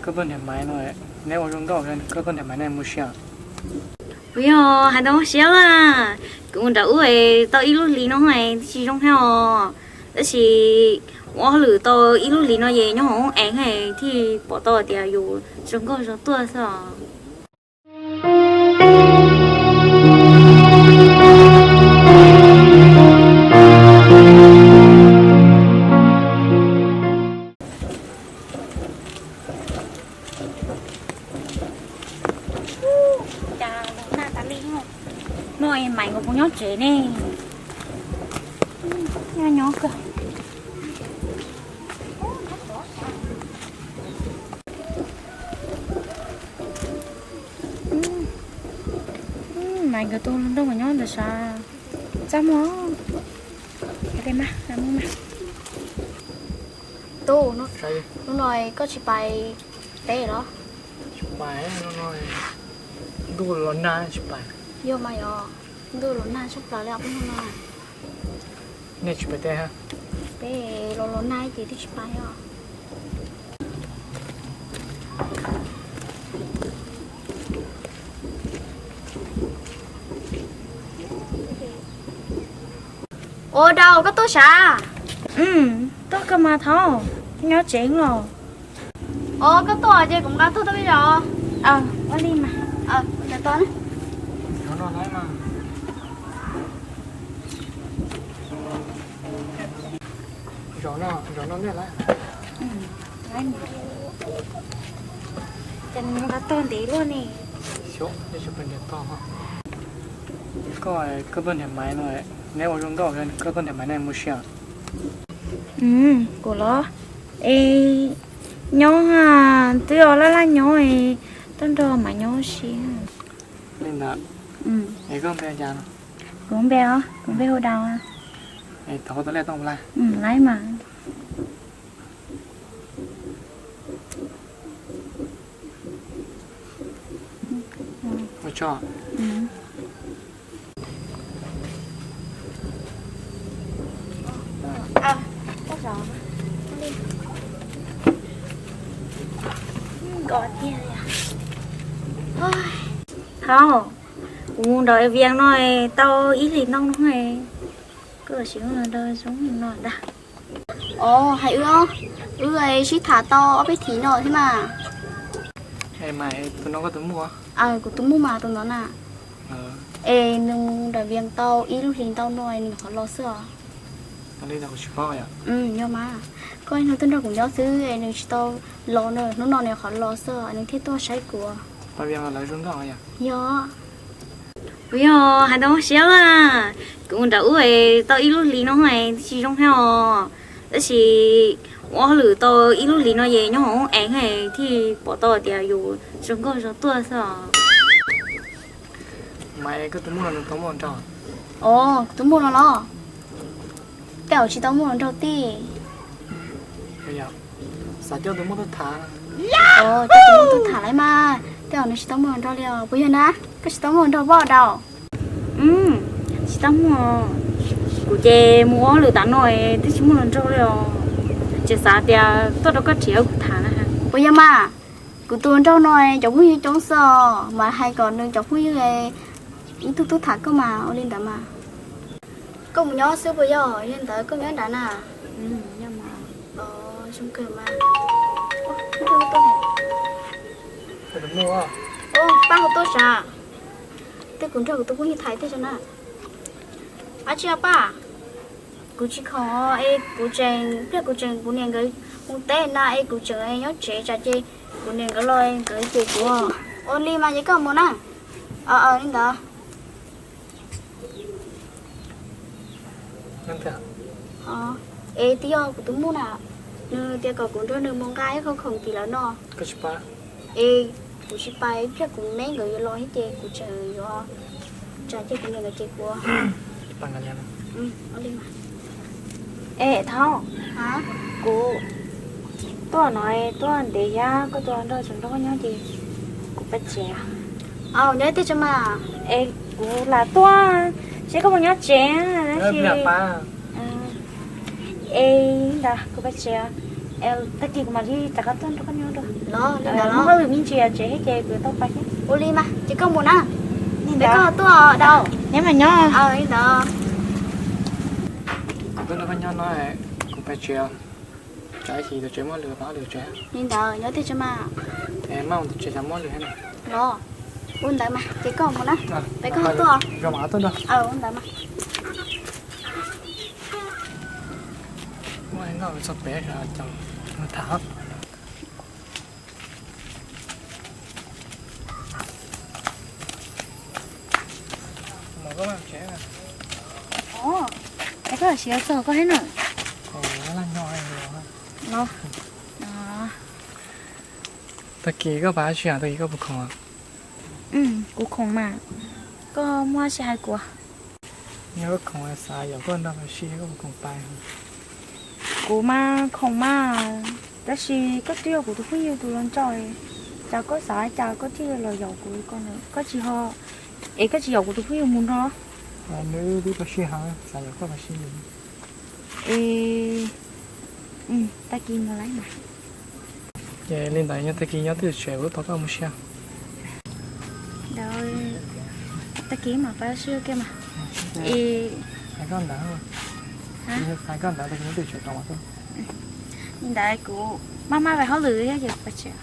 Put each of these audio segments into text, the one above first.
Koj tuaj nrhiav Maiv no, neb ua zoo nkauj, koj tuaj nrhiav Maiv no mus siab. Kuv yog hais tau siab a, kuv mus nram ub tau ib lub hlis no twb tsis zoo thiab os. Tab sis ua hauj lwm tau ib lub hlis no ces nyob hauv ev thiaj pom tau tias yus zoo nkauj zoo tuaj xwb os. Cas los nag tas li no, Maiv nkawd puas nyob tsev ne? Nyob nyob kawg. Maiv nkawd tus hluas nraug mas nyob ntawm sav txaj muag. Tub, hnub no koj tsis pais teb los? Ntuj los nag tsis pais. Yog mas yog, ntuj los nag tshaj plaws li os hnub no. Nej tsis pais teb? Peb los los nag ces twb tsis pais os. Ua rau koj tuaj sav. Tuaj kawg mas Thov, nyob tsev los. Os, koj tuaj ces kuv nqa tuaj tau ib zaug. Ua li mas. Zaum no, zaum no nej lawm. Ces nws nqa tog ntev luaj ne. Koj, koj tuaj nrhiav Maiv no, neb ua zoo nkauj, koj tuaj nrhiav Maiv no mus siab. Kuv los, es nyob twb laj laj nyob, tuaj nrog Maiv nyob si. Li ntawd, es koj npe cas? Kuv npe os, kuv npe hu Daus. Thov koj tus lej tooj laj. Laj mas. Ua tsaug. Nkos tiag li. Thov, kuv mus nram Vias no tau ib hlis ntau no, koj los sis ua los nrog zoo no ntag. Os, hais wb, wb sib tham tau ob peb thiv no thiab mas. Tus no koj tus muam? Kuv tus muam mas tus ntawd na. Es nws nram Vias tau ib lub hlis ntau no nws nyuam qhuav los xwb os. Yog mas, koj ib hnub twb nrog kuv nyob xwb es nws tsis tau los na, hnub no nws nyuam qhuav los xwb nws thiaj tuaj saib kuv. Yog. Kuv yog hais tau siab a, kuv mus nram ub tau ib lub hlis no twb tsis zoo thiab os. Tab sis ua hauj lwm tau ib lub hlis no ces nyob hauv ev thiaj pom tau tias yus zoo nkauj zoo tuaj xwb os. Mas koj tus muam no nws tau muaj hluas nraug? Os, kuv tus muam no los? Tej zaum tsis tau muaj hluas nraug tij. Xav coj tus muam tuaj tham. Os, coj tus muam tuaj tham lawm mas, tej zaum nws tsis tau muaj hluas nraug li os. Puas yog na, koj tsis tau muaj hluas nraug pob Daus? Tsis tau muaj. Kuv ces mus ua hauj lwm tas no twb tsis muaj hluas nraug li os. Ces xav tias tuaj rau koj tsev kuv tham na. Puas yog mas, kuv tus hluas nraug no cov phooj ywg coob xwb os, mas hais kom nws cov phooj ywg ib tug tuaj tham koj mas ua li ntawd mas. Koj mus nyob xwb puas yog? Yog ntawd koj nyob nrad na. Zoo kawg mas. Pab hu tuaj sav, tej kuv nrog kuv tus phooj ywg tham tej sav na. Ab tsi pab, kuv tsis khoom es kuv tseem, pliag kuv tseem kuv niam nkawd mus teb na es kuv tseem nyob tsev tsam ces kuv niam nkawd los nkawd cem kuv. Ua li mas ces koj mus na. Li ntawd. Es twb yog kuv tus muam na, nws tias kom kuv nrog nws mus nqa ib qho khoom tim lawv no. Es kuv tsis pais, ib pliag kuv me nkawd yuav los thiab ces kuv tseem yuav, tsam ces kuv niam nkawd cem kuv. Es Thov, kuv tuaj no tuaj ntev thiab koj tus hluas nraug tseem nrog koj nyob ces kuv pab tsev. Nyob tiag tso mas. Es kuv lam tuaj seb koj puas nyob tsev. Es ntawd kuv pab tsev. Tag kis kuv mam li rov qab tuaj nrog koj nyob dua. Muaj hauj lwm me ntsis tsev thiab ces kuv tau pais thiab. Ua li mas ces koj mus na. Peb koj tuaj dau. Neb mam nyob. Li ntawd. Kuv tuaj nrog koj nyob no, kuv pais tsev. Tsam ib chim tus tsev muaj lwm pab lwm tsev. Li ntawd nyob twg tsev mas. Maj tus tsev xyov muaj lwm thiab. Los, ua ntawd mas ces koj mus na. Peb koj tuaj. Ua ntawd mas. Muaj nkauj txog pem cov tham. Koj siav txog koj thiab na. Tag kis koj pais dab tsi, tag kis koj puas khoom? Kuv khoom mas, koj muaj dab tsi hais kuv. Yog koj khoom xav yaum koj nrog pais si, koj puas khoom pais? Kuv mas khoom mas, tab sis koj twb yog kuv tus phooj ywg tus hluas nraug, cas koj xav cas koj thiaj los yaum kuv ko, koj tsis ho, es koj tsis yaum kuv tus phooj ywg mus nrog? Nws twb tau sij hawm xav yaum koj pais si. Es, tag kis mus lawm mas. Ces li ntawd yog tag kis nyob twj ywm tsev kuv tau koj mus si. Ntawd, tag kis mam pab sib kiag mas. Es hais koj ntawd, hais koj ntawd tag kis nyob twj ywm tsev tau mas. Li ntawd kuv maj maj pais hauj lwm thiab ces kuv pais tsev.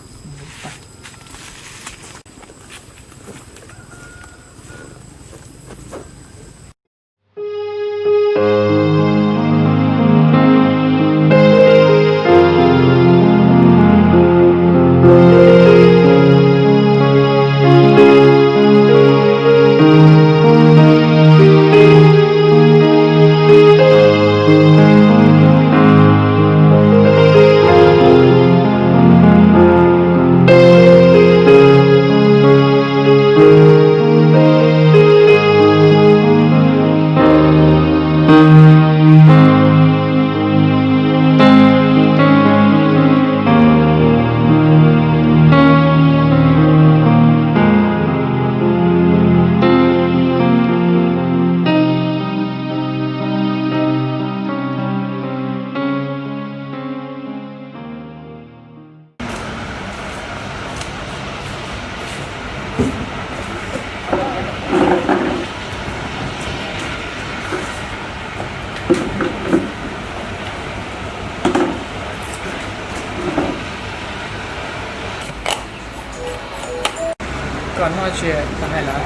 Koj noj tsis tau hais lawm?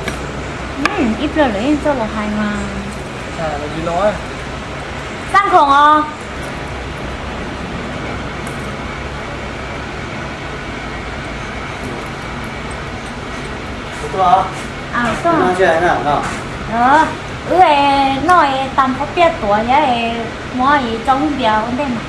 Ib pliag lawv yeej txawj los hais mas. Xaj khoom os. Wb noj tas khob piaj tuav thiab, muab tso hauv npias ua ntej mas.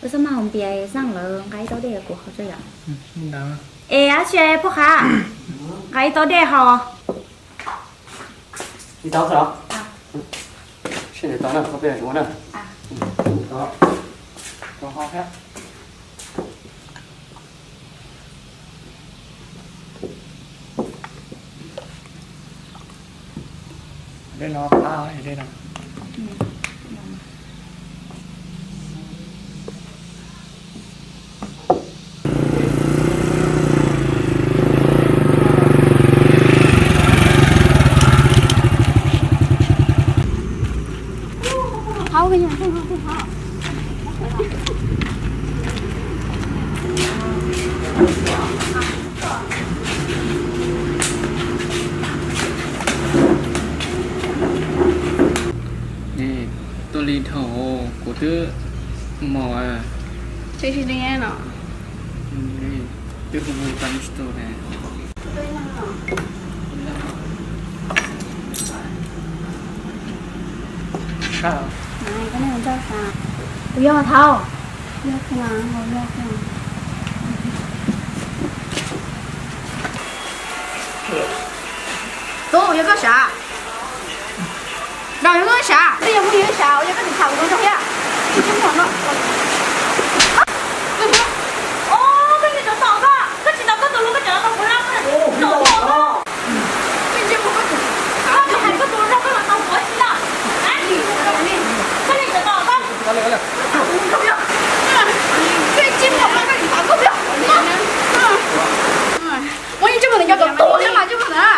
Wb xab maj hauv npias, Xaj lawv nqa ib taub dej kuv haus tso yom. Es dab tsi pog Qhab, nqa ib taub dej haus. Dej no qab dej no. Tuaj li dhau kuv twb mos. Tsis li no. Twb hu hu tau tsis tau ne. Kuv yog Thauj. Tub, yog koj sav? Koj yog muaj ib sab, koj yog muaj ib sab, yog koj tsis tham kuv zoo thiab. Koj tsis ntaus koj, koj tsis ntaus koj tus hlub, koj tseem los tau kuv laj. Koj tsis hais koj tus zoo, koj los tau kuv ib no. Koj li tseem ntaus koj. Koj tsis ntaus koj, koj tsis ntaus koj. Muab ib tsis mus ntawm cov tuam tuam thiab mas tsis mus ntawd.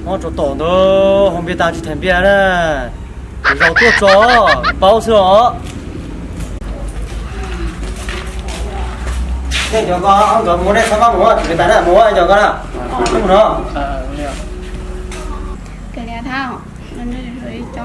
Mob tsaus tom ntawd haus npias tas tsis thaiv npias na. Kuv zaum tuaj tso, paub xwb os. Nej cov ko nkawd mus nej txhob maj mus, tsis tas na mus cov ko na. Mus no. Kawg li thab, ib co.